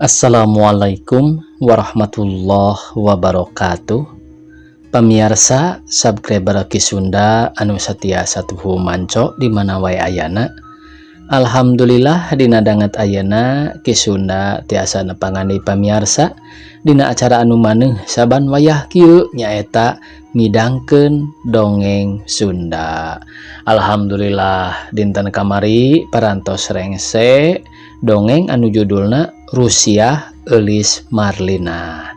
Assalamualaikum warahmatullahi wabarakatuh. Pemirsa, subscriber Ki Sunda anu setia satuhu manco di mana wae ayana. Alhamdulillah, dina danget ayana Ki Sunda tiasa nepangan di pamiarsa dina acara anu maneh saban wayah kieu, nyaeta midangkeun dongeng Sunda. Alhamdulillah, dinten kamari parantos rengse dongeng anu judulna Rusiah Eulis Marlina.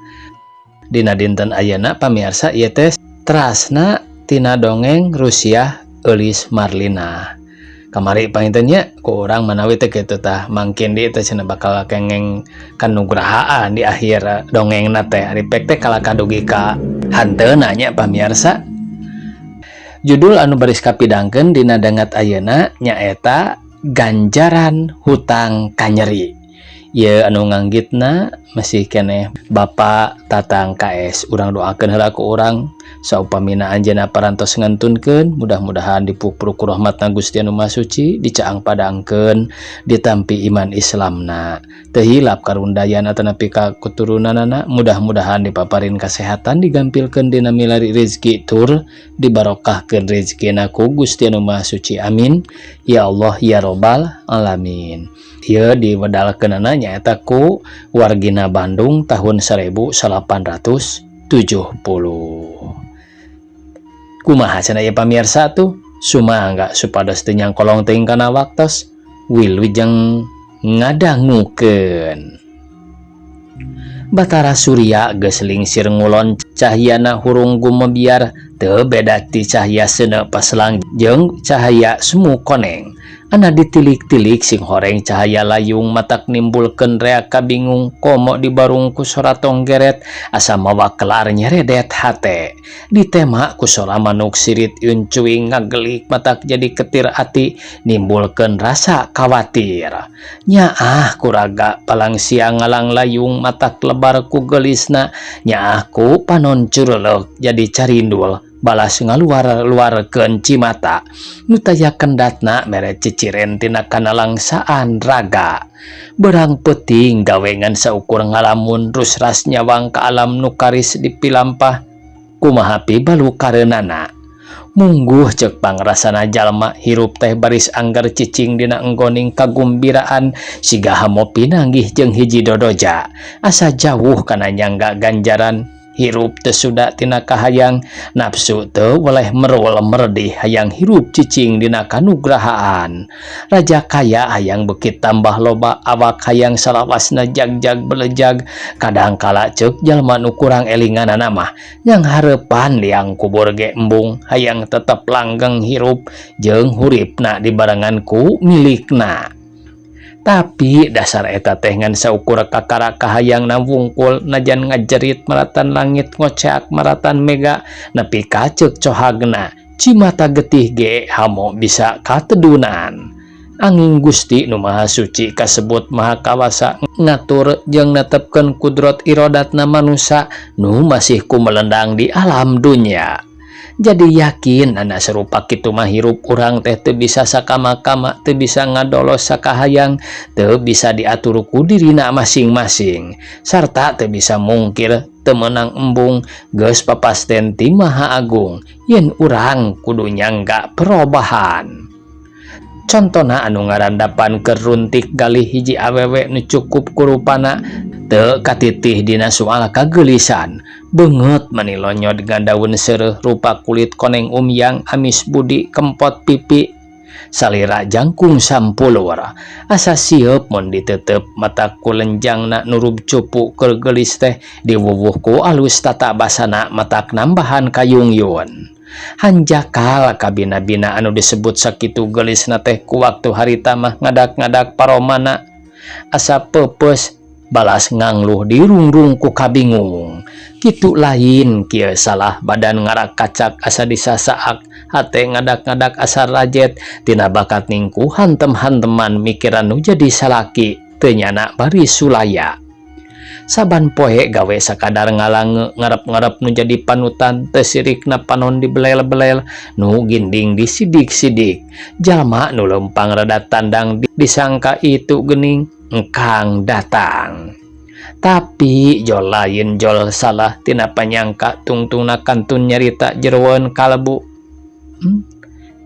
Dina dinten ayana, pamiarsa, ieu teh terasna tina dongeng Rusiah Eulis Marlina. Kamari panginten nya ku urang manawi teh kitu tah, mangkin di teh cenah bakal kengeng kanugrahaan di akhir dongengna teh. Ari pek teh kalah kadugi ka hanteuna nya, pamiarsa. Judul anu baris kapidangkeun dina danget ayeuna nyaeta Ganjaran Hutang Kanyeri. Ieu anu nganggitna masih keneh Bapak Tatang KS. Urang doakeun heula ku urang saupamina anjeunna parantos ngantunkeun, mudah-mudahan dipupur ku rahmatna Gusti Anu Maha Suci, dicaang padangkeun, ditampi iman Islamna, teu hilap karundayan atanapi ka keturunanana, mudah-mudahan dipaparin kesehatan, digampilkeun dina milari rezeki, tur dibarokahkeun rezekina ku Gusti Anu Maha Suci. Amin ya Allah ya Robbal Alamin. Ieu diwedalkeunana nyaeta ku wargina Bandung tahun 1870. Kumaha cenah ieu, pamirsa, tuh? Sumangga supados teu nyangkolong teuing kana waktos, wilujeng ngadangukeun. Batara Surya geus lingsir ngulon, cahyana hurung gumebiar, teu beda ti cahya seuneu paslang jeung cahaya semu koneng. Ana ditilik-tilik sing horeng cahaya layung, matak nimbulkeun rea kabingung, komo dibarung ku sora tonggeret asa mawa kelar nyeredet hate. Ditema ku sora manuk sirit incuing ngagelik, matak jadi ketir ati, nimbulkeun rasa kawatir. Nyaah ku raga palang siang ngalang layung, matak lebar ku gelisna. Nyaah ku panon cureulek jadi carindul, balas ngaluar-luarkeun cimata nu taya kendatna mere ciciren tina kanalangsaan raga. Berang peuting gawe ngan saukur ngalamun, rusras nyawang ka alam nu karis dipilampah, kumaha pibalukareunana. Mungguh ceuk pangrasana jalma, hirup teh baris angger cicing dina enggoning kagumbiraan, siga hamo pinanggih jeung hiji dodoja, asa jauh kana nyangga ganjaran. Hirup teu suda tina kahayang, nafsu teu weleh merul meredih, hayang hirup cicing dina kanugrahaan. Raja kaya hayang beuki tambah loba, awak hayang salawasna jagjag belejag. Kadangkala ceuk jalma nu kurang elinganana mah, yang hareupan liang kubur ge embung, hayang tetep langgeng hirup jeung huripna dibarengan ku milikna. Tapi dasar eta teh ngan saukur kakara kahayangna wungkul, najan ngajerit maratan langit, ngoceak maratan mega, nepi ka ceuk cohagna cimata getih ge hamo bisa katedunan. Anging Gusti nu Maha Suci kasebut Maha Kawasa ngatur jeung netepkeun kudrot irodatna manusa nu masih kumelendang di alam dunya. Jadi yakin anak serupa kitu mah, hirup urang teh teu bisa sakama-kama, teu bisa ngadolos sakahayang, teu bisa diatur ku dirina masing-masing, sarta teu bisa mungkir, teu meunang embung, geus papasten ti Maha Agung yen urang kudu nyangga perobahan. Contona anu ngarandapan keur runtik galih hiji awewe nu cukup kurupana, teu katitih dina soal kageulisan. Beungeut mani lonyod ngadaun seureuh, rupa kulit koneng umyang, amis budi, kempot pipi, salira jangkung sampulur, asa sieup mun diteuteup. Matak kulenjangna nurub cupu, keur geulis teh diwuwuh ku alus tata basana, matak nambahan kayungyun. Hanjakal kabina-bina anu disebut sakitu geulisna teh, ku waktu harita mah ngadak-ngadak paromana, asa peupeus, balas ngangluh dirungrung ku kabingung. Kitu lain kieu salah, badan ngarakacak asa disasaak, hate ngadak-ngadak asa rajet tina bakat ningku hantem-hanteman mikiran nu jadi salaki teu nyana bari sulaya. Saban poe gawe sakadar ngalange, ngarep-ngarep nu jadi panutan, teu sirikna panon dibelel-belel, nu ginding disidik-sidik. Jalma nu leumpang rada tandang disangka itu gening engkang datang. Tapi jol lain jol salah tina panyangka tungtungna kantun nyarita jeroan kalbu.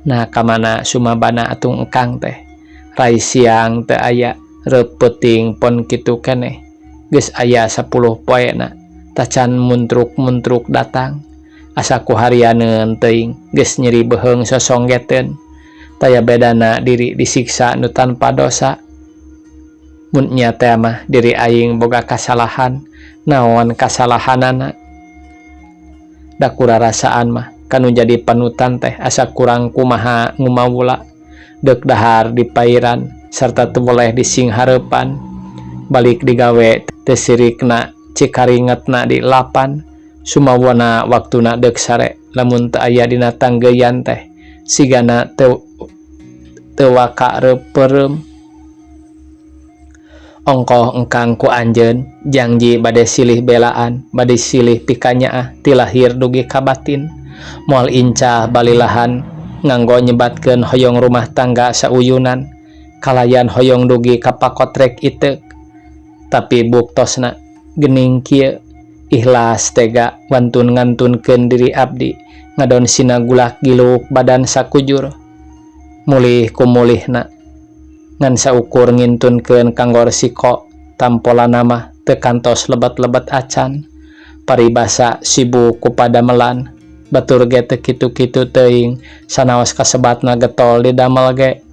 Nah kamana sumabana atuh engkang teh. Rai siang teu aya reup peuting pon kitu keneh. Geus aya 10 poena tacan muntruk-muntruk datang. Asa ku harianeun teuing geus nyeri beuheung sosonggeteun. Taya bedana diri disiksa nu tanpa dosa. Mun nya teh mah diri aing boga kasalahan, naon kasalahanana? Da kurarasaan mah kanu jadi panutan teh asa kurang kumaha ngumawula. Deuk dahar dipairan sarta teu boleh disinghareupan. Balik digawe teu sirikna cikaringetna di lapan. Sumawona waktuna deuk sare lamun teu aya dina tanggeuyan teh sigana teu teu waka reup peureum. Ongkoh engkang ku anjeun jangji bade silih belaan bade silih pikanyaah ti lahir dugi ka batin. Moal incah balilahan nganggo nyebatkeun hoyong rumah tangga sauyunan kalayan hoyong dugi ka pakotrek iteuk. Tapi buktosna gening kieu ikhlas tega wantun ngantunkeun diri abdi ngadon sina gulak giluk badan sakujur. Mulih ku mulihna ngan saukur ngintunkeun kanggo resiko tampolana mah teu kantos lebet-lebet acan. Paribasa sibuk ku padamelan batur ge teu kitu-kitu teuing sanaos kasebatna getol didamel ge.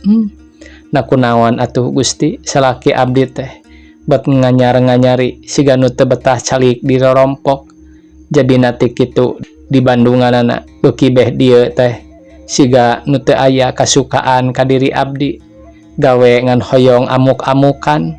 Na kunaon atuh Gusti salaki abdi teh bet nganyar-nganyari siga nu teu betah calik dirorompok. Jadina ti kitu di Bandunganana beuki beh dieu teh siga nu teu aya kasukaan ka diri abdi gawe ngan hoyong amuk-amukan.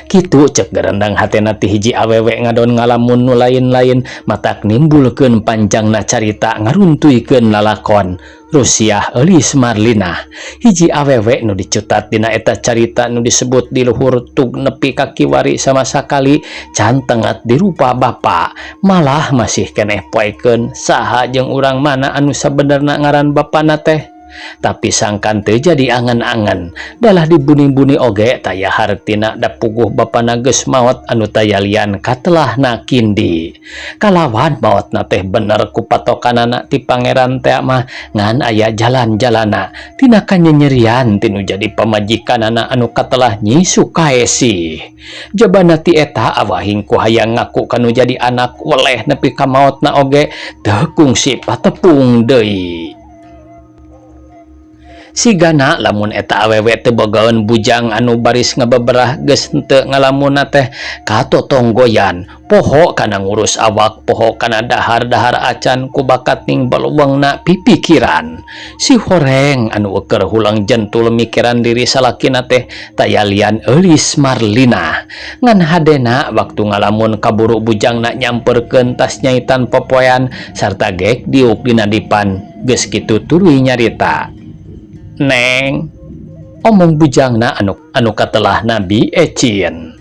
Kitu cek gerendang hatena ti hiji awewe ngadon ngalamun nu lain-lain matak nimbulkeun panjangna carita ngaruntuikeun lalakon Rusiah Eulis Marlina. Hiji awewe nu dicutat dina eta carita nu disebut di luhur tug nepi ka kiwari sama sakali can tengat dirupa bapa malah masih keneh poekeun saha jeung urang mana anu sabenerna ngaran bapana teh. Tapi sangkan teu jadi angan-angan dalah dibuni-buni oge taya hartina da puguh bapana geus maot anu taya lian katelahna kindi. Kalawan maotna teh bener ku patokanana ti pangeran teh mah ngan aya jalan-jalana tina kanyenyerian tinu jadi pamajikanana anu katelah Nyi Sukaesih. Jabana ti eta awahing ku hayang ngaku kanu jadi anak weleh nepi ka maotna oge teu kungsi patepung deui. Sigana lamun eta awewe teu bogaeun bujang anu baris ngabeberah geus henteu ngalamunna teh katotonggoyan poho kana ngurus awak poho kana dahar-dahar acan ku bakat ning baluwengna pipikiran. Si horeng anu eueur hulang jentul mikiran diri salakina teh taya lian Eulis Marlina. Ngan hadena waktu ngalamun kaburu bujangna nyamperkeun tas nyaitan popoean sarta gek diuk dina dipan geus kitu tuluy nyarita. Neng, omong bujangna anu katelah Nabi Ecin.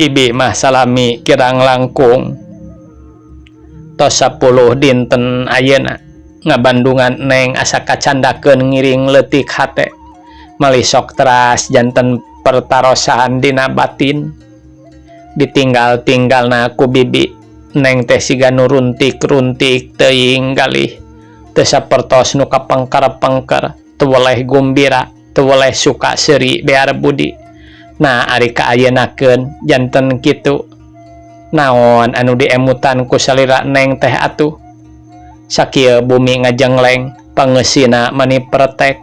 Ibi mah salami kirang langkung. Tos 10 dinten ayeuna ngabandungan neng asa kacandakeun ngiring leutik hate. Malisok teras janten pertarosan dina batin. Ditinggal-tinggalna ku bibi neng teh siga nu runtik-runtik teuing galih. Teu sapertos nu kapengker-pengker, teu weleh gumbira, teu weleh suka seuri bear budi. Nah ari kaayeunakeun janten kitu. Naon anu diemutan ku salira neng teh atuh? Sakieu bumi ngajengleng, pangeusina mani pretek,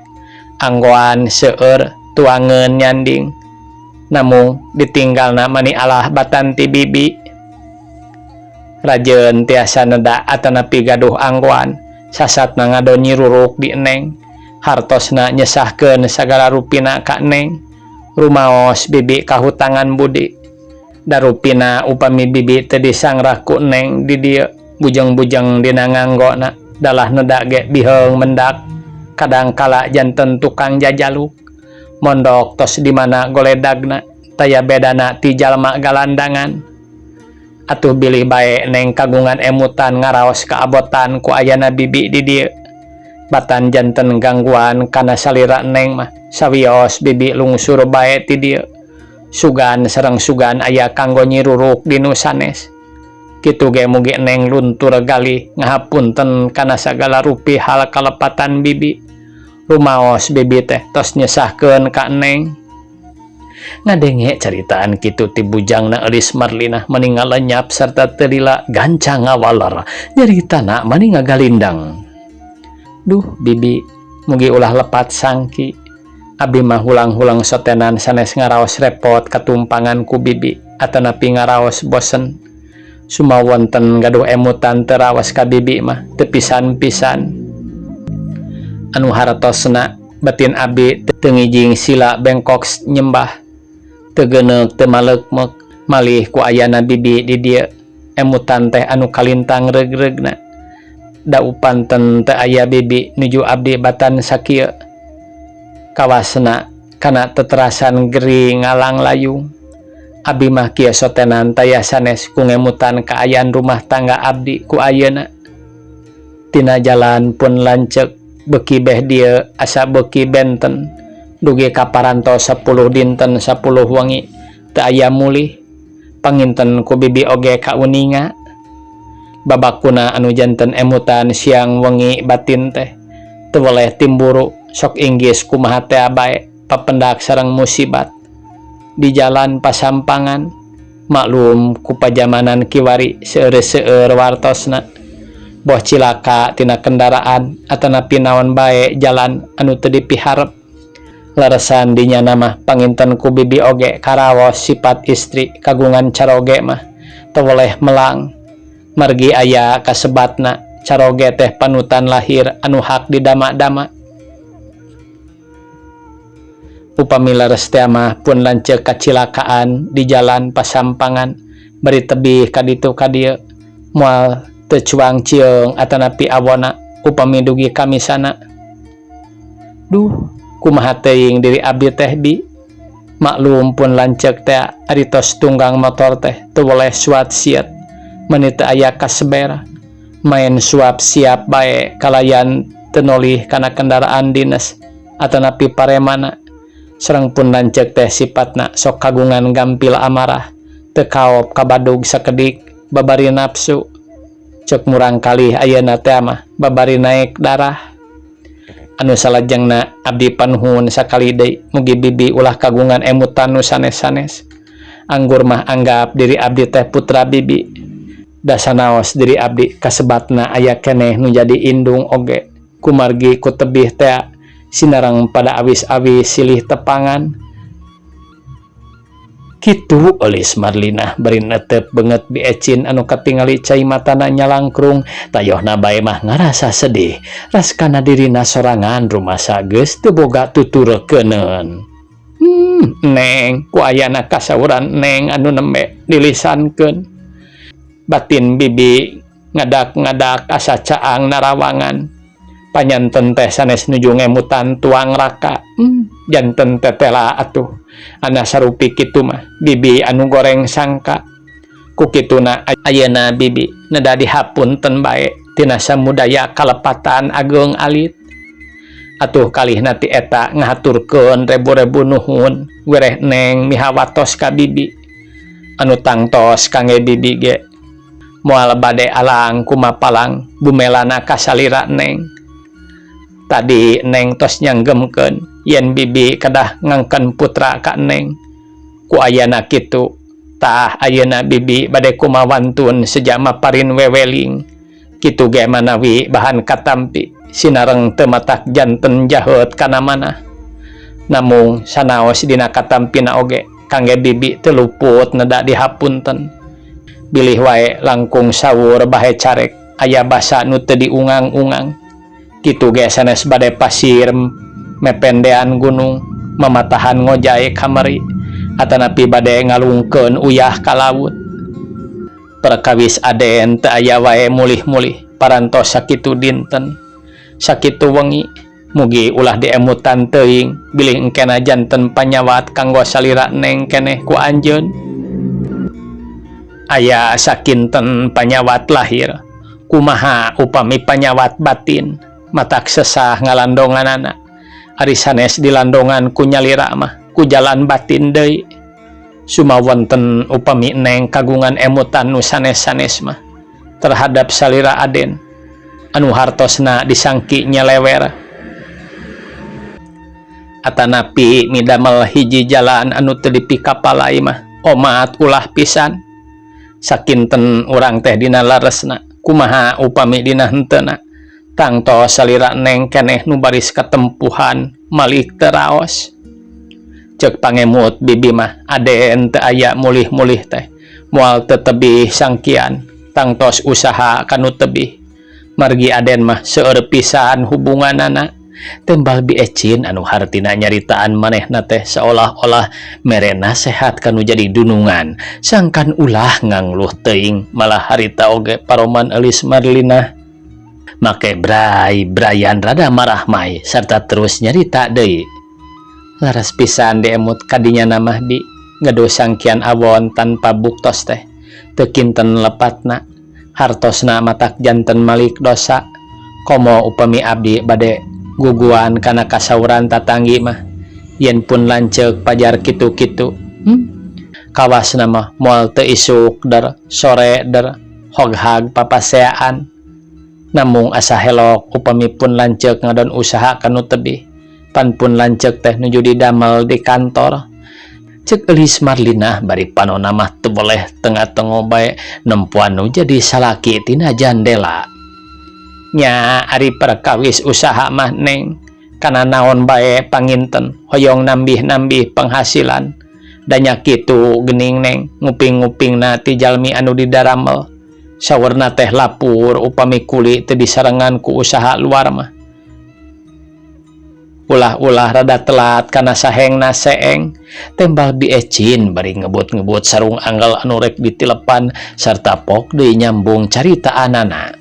anggoan seueur tuangeun nyanding. Namung ditinggalna mani alah batan ti bibi. Rajeun tiasa neda atanapi gaduh anggoan. Sasatna ngadon nyiruruk di neng, hartosna nyesahkeun sagala rupina ka neng. Rumaos bibi kahutangan budi. Darupina upami bibi teu disangrah ku neng di dieu, bujeng-bujeng dina nganggona dalah neda ge biheung mendak. Kadang kala janten tukang jajaluk. Mondok tos di mana goledagna, taya bedana ti jalma galandangan. Atuh bilih bae neng kagungan emutan ngaraos kaabotan ku ayana bibi di dieu. Batan janten gangguan kana salira neng mah sawios bibi lungsur bae ti dieu. Sugan sareng sugan aya kanggo nyiruruk di nu sanes. Kitu ge mugi Neng luntur galih ngahapunten kana sagala rupi hal kalepatan bibi. Rumaos bibi teh tos nyesahkeun ka Neng. Ngadenge caritaan kitu ti bujangna Elis Marlinah mani ngalenyap sarta teu lila gancang ngawaler nyaritana mani ngagalindang. Duh bibi mugi ulah lepat sangki. Abi mah hulang-hulang sotenan sanes ngaraos repot katumpangan ku bibi atanapi ngaraos bosen. Sumawonten gaduh emutan teu raos ka bibi mah teu pisan-pisan. Anu hartosna batin abi teu ngijing sila bengkok nyembah. Teu geuneuk teu maleukmeuk malih ku ayana bibi di dieu. Emutan teh anu kalintang reugreugna. Da upanten teu aya bibi nuju abdi batan sakieu. Kawasna kana teterasan gering ngalang-layung. Abi mah kieu sotenan taya sanes ku ngemutan kaayaan rumah tangga abdi ku ayeuna. Tina jalan pun lanceuk beuki beh dieu asa beuki benten. Dugi ka parantos 10 dinten 10 wengi teu aya mulih. Panginten ku bibi oge kauninga. Babakuna anu janten emutan siang wengi batin teh teu weleh timburu sok inggis kumaha tea bae papendak sareng musibat. Di jalan pasampangan maklum ku pajamanan kiwari seueur-seueur wartosna. Boh cilaka tina kendaraan atanapi naon bae jalan anu teu dipiharep. Leresan dinya mah panginten ku bibi oge karaos sifat istri kagungan caroge mah teu weleh melang. Margi aya kasebatna caroge teh panutan lahir anu hak didama-dama. Upami leres teh mah pun lanceuk kacilakaan di jalan pasampangan bari tebih ka ditu ka dieu moal teu cuang cieung atanapi awona upami dugi ka misana. Duh kumaha teuing diri abdi teh bi. Maklum pun lanceuk teh ari tos tunggang motor teh teu weleh suat siet meuni teu aya kasebera. Main suap siap bae kalayan teu nolih kana kendaraan dinas atanapi paremana. Sareng pun lanceuk teh sipatna sok kagungan gampil amarah teu kaop kabadug sakedik babari nafsu. Ceuk murang kalih ayeuna teh mah babari naek darah. Anu salajengna abdi panuhun sakali deui mugi bibi ulah kagungan emutan nu sanes-sanes. Anggur mah anggap diri abdi teh putra bibi. Da sanaos diri abdi kasebatna aya keneh nu jadi indung oge. Kumargi ku tebih tea sinareng pada awis-awis silih tepangan. Kitu Elis Marlinah bari netep beungeut Bi Ecin anu katingali cai matana nyalangkrung tayohna bae mah ngarasa sedih raskana dirina sorangan rumasa geus teu boga tutureukeun. Neng ku ayana kasauran neng anu nembe dilisankeun. Batin bibi ngadak-ngadak asa caang narawangan. Panyanten teh sanes nuju ngemutan tuang raka. Janten tetela atuh. Ana sarupi kitu mah bibi anu goreng sangka. Ku kituna ayeuna bibi neda dihapunten bae tina samudaya kalepatan ageung alit. Atuh kalihna ti eta ngahaturkeun rebu-rebu nuhun wereh neng mihawatos ka bibi. Anu tangtos kangge bibi ge moal bade alang kumapalang bumelana kasalira neng. Tadi neng tos nyanggemkeun yen bibi kedah ngangken putra ka neng. Ku ayana kitu tah ayeuna bibi bade kumawantun sejama parin weweling. Kitu ge manawi bahan katampi sinareng teu matak janten jaheut kana mana. Namung sanaos dina katampina oge kangge bibi teu luput neda dihapunten. Bilih wae langkung sawur bahe carek aya basa nu teu diungang-ungang. Kitu ge sanes bade pasir mependean gunung mamatahan ngojay kamari atanapi bade ngalungkeun uyah ka laut. Perkawis aden teu aya wae mulih-mulih parantos sakitu dinten sakitu wengi. Mugi ulah diemutan teuing bilih engkena janten panyawat kanggo salira neng keneh ku anjeun. Aya sakinten panyawat lahir kumaha upami panyawat batin matak sesah ngalandonganana. Ari sanes dilandongan ku nyalira mah ku jalan batin deui. Sumawonten upami Neng kagungan emutan nu sanes-sanes mah terhadap salira Aden anu hartosna disangki nyelewer atanapi midamel hiji jalan anu teu dipikapalai mah omat ulah pisan. Sakinten urang teh dina leresna, kumaha upami dina henteuna? Tangtos salira Neng keneh nu baris katempuhan malik teu raos. Cek pangemut bibi mah Aden teu aya mulih-mulih teh moal teu tebih sangkian, tangtos usaha kanu tebih, margi Aden mah seueur pisan hubunganana, tembal Bi Ecin anu hartina nyaritaan manehna teh seolah-olah mere nasehat kanu jadi dunungan sangkan ulah ngangluh teuing. Malah harita oge paroman Elis Marlina make bray Brian rada marah mai serta terus nyarita deui. Laras pisan diemut kadinya mah, Bi. Gaduh sangkian awon tanpa buktos teh teu kinten lepatna, hartosna matak janten malik dosa, komo upami abdi bade guguan kana kasauran tatanggi mah. Yen pun lanceuk pajar kitu-kitu, Kawasna mah moal teu isuk der sore der hoghag papaseaan. Namung asa helok upami pun lanceuk ngadon usaha kanu tebih, pan pun lanceuk teh nuju didamel di kantor, cek Elis Marlina bari panona mah teu boleh tengah-tengah bae nempoan nu jadi salaki tina jandela. Nya ari perkawis usaha mah, Neng, kana naon bae panginten hoyong nambih-nambih penghasilan. Da nya kitu geuning, Neng, nguping-ngupingna ti jalmi anu didaramel saurna teh lapur upami kuli teu disarengan ku usaha luar mah. Ulah-ulah rada telat kana sahengna seeng, tembal Bi Ecin bari ngebut-ngebut sarung anggal anu rek ditilepan sarta pok deui nyambung caritaanana.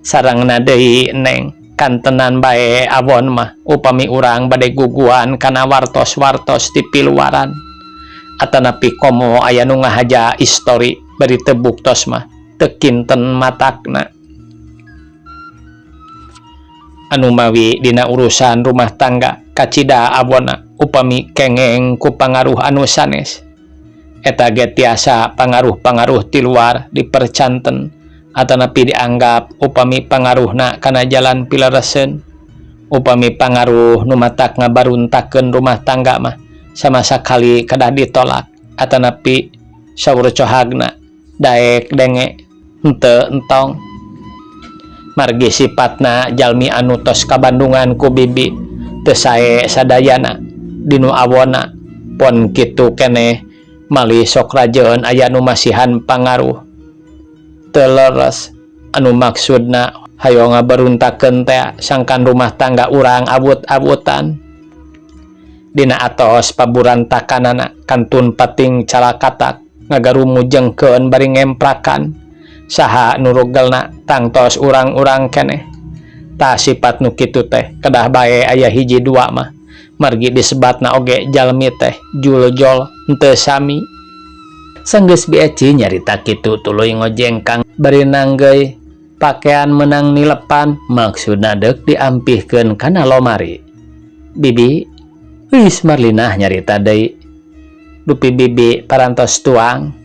Sarengna deui, Neng, kantenan bae awon mah upami urang bade guguan kana wartos-wartos ti piluaran atanapi komo aya nu ngahaja istori bari teu buktos mah teu kinten matakna. Anu mawi dina urusan rumah tangga kacida awonna upami kengeng ku pangaruh anu sanes. Eta ge tiasa pangaruh-pangaruh ti luar dipercanten atanapi dianggap upami pangaruhna kana jalan pilereseun. Upami pangaruh nu matak ngabaruntakeun rumah tangga mah sama sakali kedah ditolak atanapi saur cohagna daek denge henteu entong, margi sipatna jalmi anu tos kabandungan ku bibi teu sae sadayana dinu awonna. Pon kitu keneh malih sok rajeun aya nu masihan pangaruh teu leres anu maksudna hayo ngabaruntakeun teh sangkan rumah tangga urang awut-awutan. Dina atos paburantakanana kantun pating calakatak ngagarumujengkeun bari ngemprakan. Saha nu rugelna? Tangtos urang-urang keneh. Tah, sifat nu kitu teh kedah bae aya hiji dua mah, margi disebatna oge jalmi teh juljol henteu sami. Sanggeus Bi Eci nyarita kitu tuluy ngojengkang bari nanggeuy pakean meunang nilepan, maksudna deuk diampihkeun kana lomari. Bibi, Elis Marlinah nyarita deui, dupi bibi parantos tuang?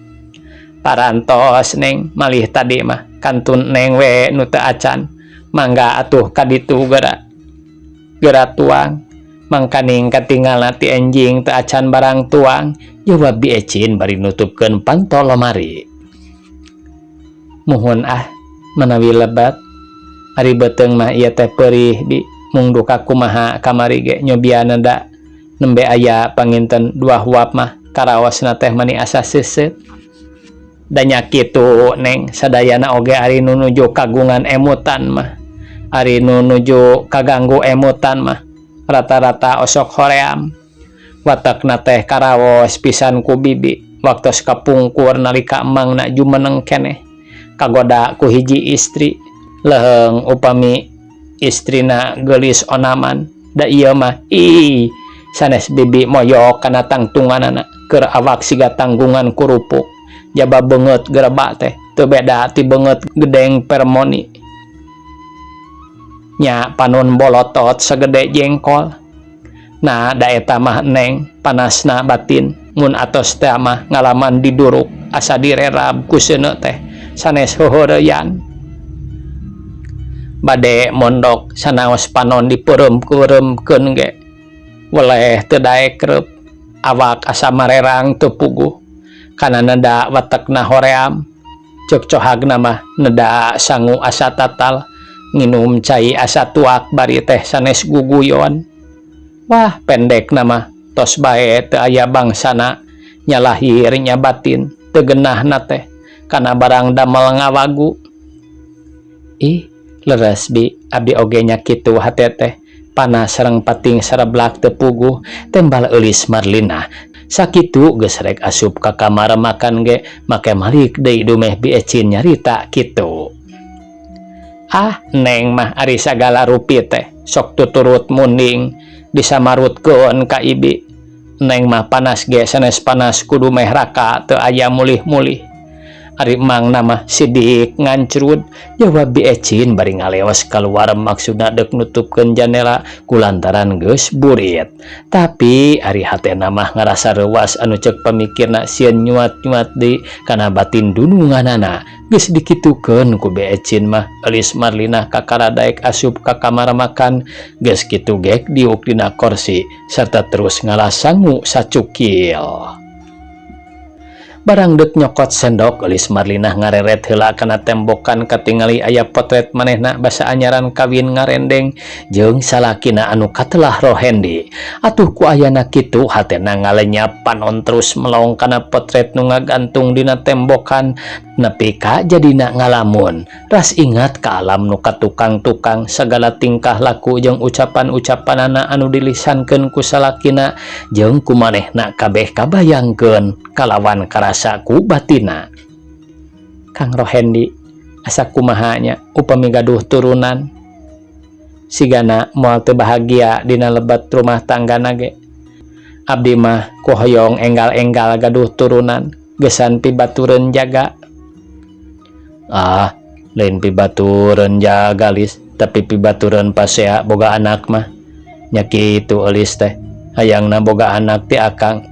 Parantos, Neng, malih tadi mah kantun Neng we nu teu acan. Mangga atuh ka ditu geura geura tuang, mangkaning katingalna ti enjing teu acan barang tuang, jawab Bi Ecin bari nutupkeun panto lomari. Muhun ah, manawi lebat. Ari beuteung mah ieu teh peurih, Bi, mung duka kumaha kamari ge nyobian da nembe aya panginten dua huap mah karaosna teh mani asa seuseut. Da nya kitu, Neng, sadayana oge ari nu nuju kagungan emutan mah, ari nu nuju kaganggu emutan mah rata-rata osok hoream. Watakna teh karaos pisan ku bibi waktos kapungkur nalika emangna jumeneng keneh kagoda ku hiji istri. Leuheung upami istrina geulis onaman, da ieu mah ih, sanes bibi moyok kana tangtunganana, keur awak siga tanggungan kurupuk, jaba beungeut gerebak teh teu beda ti beungeut gedeng permoni nya, panon bolotot sagede jengkol. Nah, da eta mah, Neng, panasna batin. Mun atos teh mah ngalaman diduruk asa direrab ku seuneu teh sanes heuheureyan. Bade mondok sanaos panon dipeureum-peureumkeun ge weleh teu daek reup, awak asa marerang teu puguh kana neda watekna hoream. Ceuk cohagna mah neda sangu asa tatal, nginum cai asa tuak bari teh sanes guguyon. Wah, pendekna mah tos bae teu aya bangsana, nya lahir nya batin teu geunahna teh kana barang damel ngawagu. Ih, leres Bi, abdi oge nya kitu hate teh panas sareng pating sareblak teu puguh, tembal Eulis Marlina. Sakitu geus rek asup ka kamar makan ge make malik deui dumeh Bi Ecin nyarita kitu. Ah, Neng mah ari sagala rupi teh sok tuturut munding disamarutkeun ka Ibi. Neng mah panas ge sanes panas kudu meh raka teu aya mulih-mulih. Ari emangna mah sidik ngancrud, jawab Bi Ecin bari ngaleos kaluar maksudna deuk nutupkeun janela kulantaran geus burit. Tapi ari hatena mah ngarasa reuwas anu ceuk pamikirna sieun nyuat-nyuat deui kana batin dununganana. Geus dikitukeun ku Bi Ecin mah Eulis Marlina kakara daek asup ka kamar makan, geus kitu gek diuk dina korsi sarta terus ngalah sangu sacukil. Barang deuk nyokot sendok, Eulis Marlinah ngareret heula kana tembokan katingali aya potret manehna basa anyaran kawin ngarendeng jeung salakina anu katelah Rohendi. Atuh ku ayana kitu hatena ngalenyap, panon terus melong kana potret nu ngagantung dina tembokan nepi ka jadina ngalamun. Ras ingat ka alam nu katukang-tukang, sagala tingkah laku jeung ucapan-ucapanana anu dilisankeun ku salakina jeung ku manehna kabeh kabayangkeun kalawan karasa ku batina. Kang Rohendi, asa kumaha nya upami gaduh turunan, sigana moal teu bahagia dina lebet rumah tanggana ge. Abdi mah ku hoyong enggal-enggal gaduh turunan gesan pibatureun jaga. Ah, lain pibatureun jaga, Lis, tapi pibatureun pasea boga anak mah. Nya kitu Eulis teh hayangna boga anak ti akang.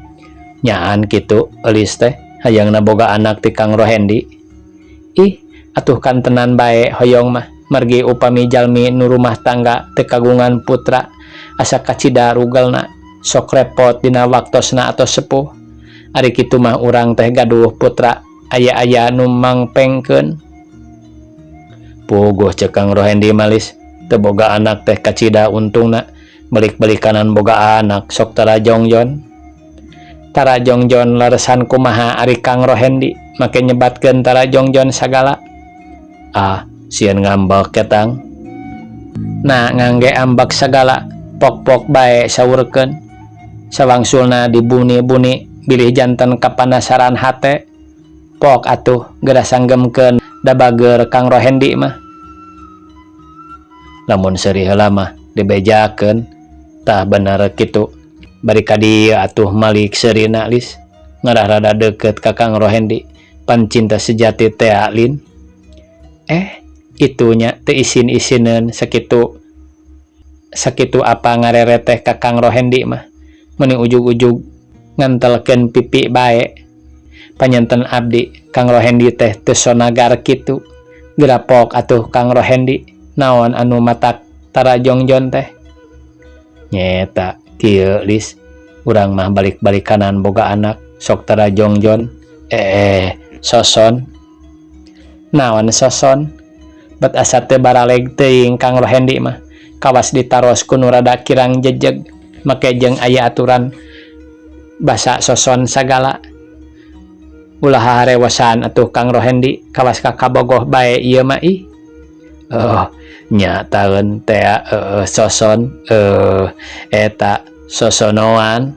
Nyaan kitu Eulis teh hayangna boga anak ti Kang Rohendi. Ih, atuh kantenan bae hoyong mah, margi upami jalmi nu rumah tangga teu kagungan putra asa kacida rugelna, sok repot dina waktosna atos sepuh. Ari kitu mah urang teh gaduh putra aya-aya nu mangpengkeun. Puguh ceuk Kang Rohendi mah, Lis, teu boga anak teh kacida untungna, balik-balikanan boga anak sok tara jongjon. Tara jongjon leresan kumaha ari Kang Rohendi make nyebatkeun tara jongjon sagala? Ah, sieun ngambek ketang. Nah, ngangge ambek sagala, pok-pok bae saurkeun. Sawangsulna dibuni-buni bilih janten kapanasaran hate. Pok atuh geura sanggemkeun da bager Kang Rohendi mah. Lamun seuri heula mah dibejakeun. Tah, bener kitu. Bari ka dieu atuh malik seurina, Lis, ngarah rada deukeut ka Kang Rohendi, pan cinta sejati teh lin. Eh, itunya teu isin-isineun sakitu sakitu apa ngarereteh ka Kang Rohendi mah, meuni ujug-ujug ngantelkeun pipi bae. Panyanten abdi Kang Rohendi teh teu sonagar kitu. Gerapok atuh Kang Rohendi, naon anu matak tara jongjon teh? Nyeta kieu, Lis, urang mah balik-balik kanan boga anak sok tara jongjon. Eh, soson. Naon soson? Bet asa teu baraleg teuing Kang Rohendi mah, kawas ditaros ku nu rada kirang jejeg make jeung aya aturan basa soson sagala. Ulah harewosan atuh Kang Rohendi, kawas ka kabogoh bae ieu mah ih. Oh, nya taeun tea soson eta sosonoan.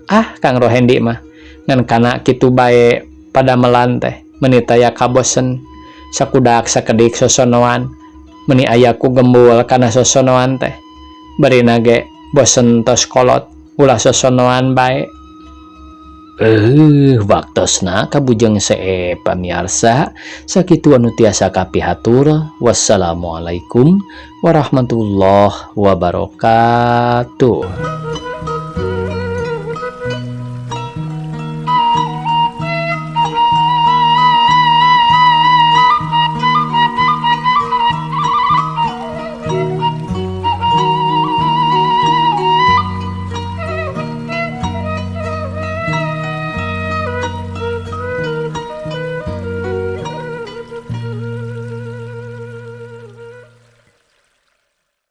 Ah, Kang Rohendi mah ngan kana kitu bae padamelan teh meuni taya kabosen, sakudak sakedik sosonoan meuni aya ku gembul kana sosonoan teh. Barina ge bosen tos kolot, ulah sosonoan bae. Waktosna kabujeng seep, pamiarsa, sakitu anu tiasa kapihatur. Wassalamualaikum warahmatullahi wabarakatuh.